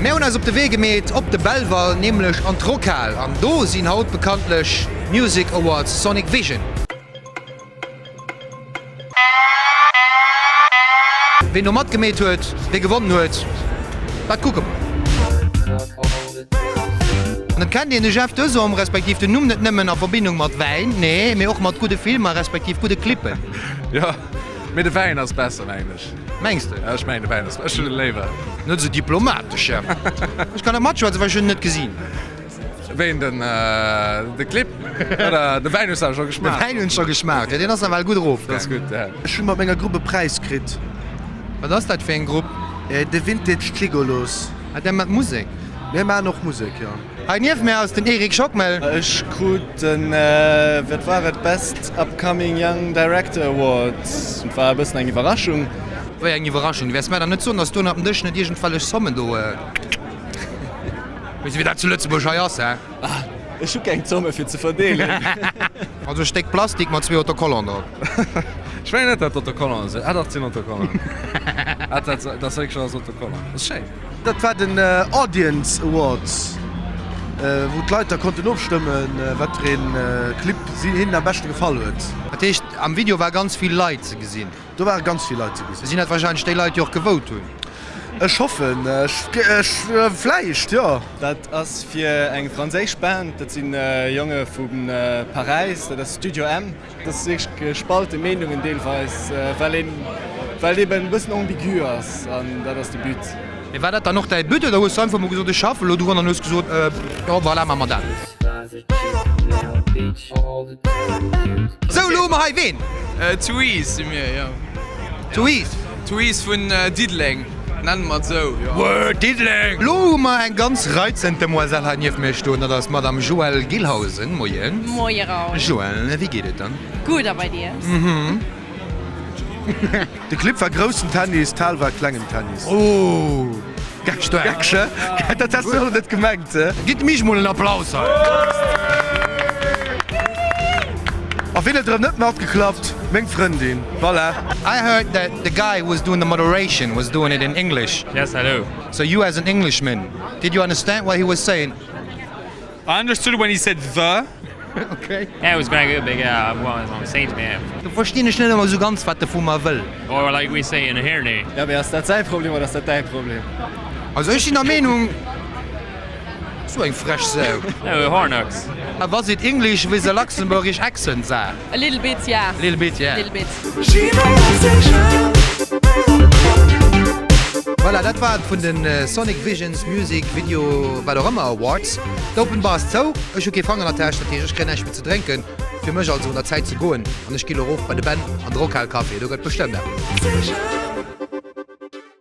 Mär hunn eis op de Wee gemeet op de Belval, nämlech an d'Rockhal. An do sinn haut bekanntlech d'Music Awards Sonic Vision. Ween do matgemeet huet, wee gewonnen huet, dat kucke mer. An et kennt een de Jeff Desom, respektiv den Numm net nëmmen a Verbindung mat Wäin, nee, mee och mat gudde Filmer, respektiv gudde Clippen. Jo, mee de Wäin ass besser, mengen ech. Mengs de? Ech mengen de Wäin ass, ech hunn en léiwer. Net esou diplomatesch, Jeff. Ech kann net matschwätzen, well ech hunn en net gesinn. Wéi den de Clip oder de Wäin hues de awer scho geschmaacht? De Wäin hunn ech scho geschmaacht, jo, deen ass nawell gutt erof gaangen. Dat ass gutt, ja. Ech hu mat menger Grupp e Präis kritt. Wat ass dat fir eng Grupp? The Vintage Gigolos. Ah, där mat Musek? Mir maachen och Musek, jo. Hei nieft mir ass den Eric Schockmel. Ech krut den, wat war et, Best Upcoming Young Director Award. Et war e bëssen eng Iwwerraschung. Wéi eng Iwwerraschung? Du wäers mär dann net soen, dass do ënnert dem Dësch net iergendwellech Sommen do. Weess wéi dat zu Lëtzebuerg hei ass, hä? Ah, ech hu keng Zomme fir ze verdeelen. Also e Stéck Plastik mat zwee Autocollants drop. Ech mengen net dat Autocollanten sinn. Ah dach, et sinn Autocollanten. Ah dat dat ass wierklech alles Autocollant. Dat ass schéin. Dat war den Audience Awards, wou d'Leit da konnten ofstëmmen, wat fir een Clip hinnen am beschte gefall huet. Dat heescht, am Video war ganz vill Leit ze gesinn? Do ware ganz vill Leit ze gesinn. Sinn dat wahrscheinlech déi Leit, déi och gevote hunn? Ech hoffen, ech, vläicht, jo. Dat ass fir eng franséisch Band, dat si Jonge vu Paräis, dat ass Studio M. Dat ass wierklech gespalte Meenungen deelweis, well een, well et eben e bëssen ambigu ass an dat ass de But. Mee war dat dann och däi But oder hues du einfach mol gesot, ech schaffen elo drun an hues gesot, jo voilà, maache mer dat? Sou, elo hu mer hei ween? D'Thuis si mir, jo. D'Thuis? D'Thuis vun Diddeleng, nenne mer et esou, jo. Wuer, Diddeleng! Elo hu mer eng ganz reizend Demoiselle hei nieft mir stoen, dat ass d'Madame Joëlle Gilhausen. Moien. Moie Raoul. Joëlle, wéi geet et dann? Gutt, a bei dir? Mhm. De Clip war groussen Tennis, d'Hal war klengen Tennis. Oh, geck staark. Geck, che? Dat häss du och net gemengt, he? Gitt dem Misch mol en Applaus hei. A wien huet erëm net matgeklappt? Meng Frëndin, voilà. I heard that the guy who was doing the moderation was doing it in English. Yes, hello. So you as an Englishman, did you understand what he was saying? I understood when he said the. Okay. Yeah, it was very good, big uh, well, on Saint man. Do verstinn ech net ëmmer esou ganz, wat de vu mer wëll. Or like we say in Herne. Ja, mee ass dat säi Problem oder ass dat däi Problem? Also ech sinn der Meenung, sou eng frech Sau. No, Hornox. Was it English with a Luxembourgish accent, Sa? A little bit, yeah. Little bit, yeah. Little bit. Voilà, dat war et vun de Sonic Visions Music Video wat och ëmmer Awards. D'Open Bar ass zou, ech hu kee Fang an der Täsch, dat heescht ech kréien näischt méi ze drénken. Fir mech also un der Zäit ze goen an ech gi lo erof bei de Ben an de Rockhal Café, do gëtt bestëmmt eppes.